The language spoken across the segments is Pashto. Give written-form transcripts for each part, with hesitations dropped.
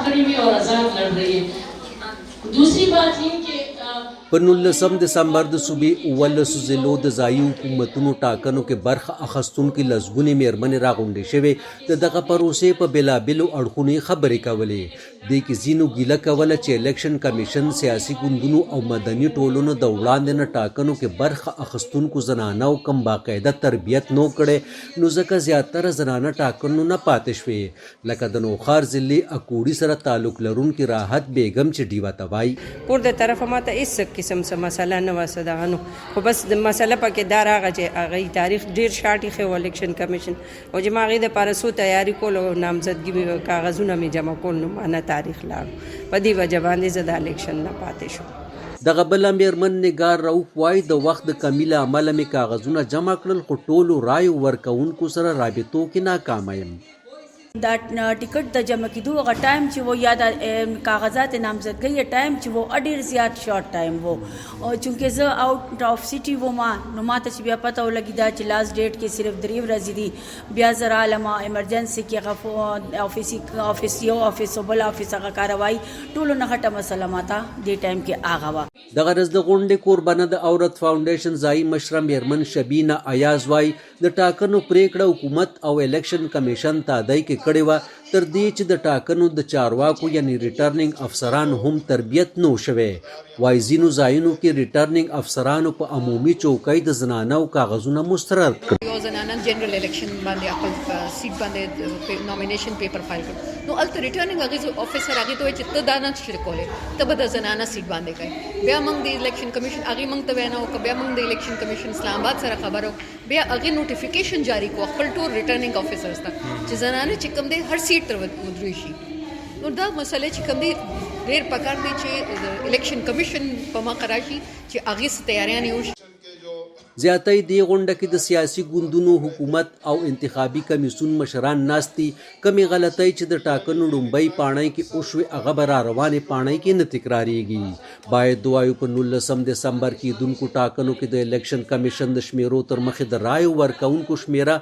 खड़ी हुई और आज़ाद लड़ रही है। दूसरी बात ये कि په نولسم دسمبر د صوبې اوولسو ضلعو د ځايي حکومتونو ټاکنو کې برخه اخستونکې لسګونې مېرمنې راغونډې شوې، د دغه پروسې په بېلابېلو اړخونو یې خبرې کولې. دې کې ځینو ګیله کوله چې الیکشن کمیشن، سیاسي ګوندونو او مدني ټولنو د وړاندې نه ټاکنو کې برخه اخستونکو زنانو کوم باقاعده تربیت نو کړی، نو ځکه زیاتره زنانه ټاکنو نه پاتې شوې، لکه د نوښار ضلعې اکوړي سره تعلق لرونکې راحت بیګم چې ډیوه ته وایي. کور د طرفه ماته هیڅ قسم څه مسله نه وه، څه دغه نو خو بس د مسله پکې دا راغه چې هغه تاریخ ډیر شارټ ایښی و الیکشن کمیشن، او چې ما هغې دپاره څو تیاري کول او نامزدګي مې کاغذونه مې جمع کول، نو ما نه تاریخ لاړو، په دې وجه باندې زه د الیکشن نه پاتې شوم. دغه بله مېرمن نګار رؤف وایي، د وخت د کمي له امله مې کاغذونه جمع کړل، خو ټولو رایو ورکوونکو سره رابطو کې ناکامه یم. دا ټیکټ د جمع کېدو هغه ټایم چې وو یا د کاغذات نامزدګۍ ټایم چې وو، ډېر زیات شارټ ټایم وو، او چونکه زه آوټ آف سټي وم، نو ماته چې بیا پته ولګېده چې لاست ډیټ کې صرف 3 ورځې دي، بیا زه رالم ایمرجنسي کې هغه افیس افیس یو افیس او بل افیس هغه کاروایی. ټولو نه غټه مسله ماته دې ټایم کې هغه وه. دغه ورځ د غونډې کوربنه د عورت فاونډیشن ځايي مشره مېرمن شبینه ایاز وایي، د ټاکنو پرېکړه حکومت او الیکشن کمیشن تادۍ کې کړې وه، تر دې چې د ټاکنو د چارواکو یعنی ریټرننګ افسرانو هم تربیت نو شوی. وایي ځینو ځایونو کې ریټرننګ افسرانو په عمومي چوکۍ د زنانو کاغذونه مسترد کړل. یو زنانه جنرال الیکشن باندې خپل سیټ باندې نومینیشن پیپر فایل کړ، نو الته ریټرننګ هغه افیسر هغه ته چې ته دا نه شې کولای، ته به د زنانه سیټ باندې کوي. بیا موږ د الیکشن کمیشن هغه موږ ته وینا وکړه، بیا موږ د الیکشن کمیشن اسلام آباد سره خبرو، بیا هغه نوټیفیکیشن جاری کو خپل ټول ریټرننګ افیسرز ته چې زنانه چې کوم دی هر سیټ تر ودرې شي. نو دا مسله چې کوم دی ډیر پکار دی چې الیکشن کمیشن په مخ راشي چې هغه څه تیاریانې وشي. زیاتوي دې غونډه کې د سیاسي ګوندونو، حکومت او انتخابي کمیسیون مشران ناست دي، کومې غلطۍ چې د ټاکنو ړومبۍ پاڼۍ کې وشوې، هغه به را روانې پاڼۍ کې نه تکرارېږي. باید ووایو په نولسم دسمبر کېدونکو ټاکنو کې د الیکشن کمیشن د شمېرو تر مخې د رایو ورکوونکو شمېره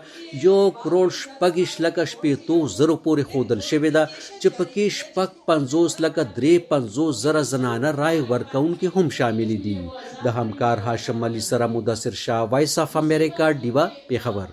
1,26,60,000 پورې ښودل شوې ده، چې پکې 56,53,000 زنانه رای ورکوونکي هم شاملې دي. د همکار هاشم علي سره مدثر شاه، وایس اف امریکا، ډیوه، پېښور.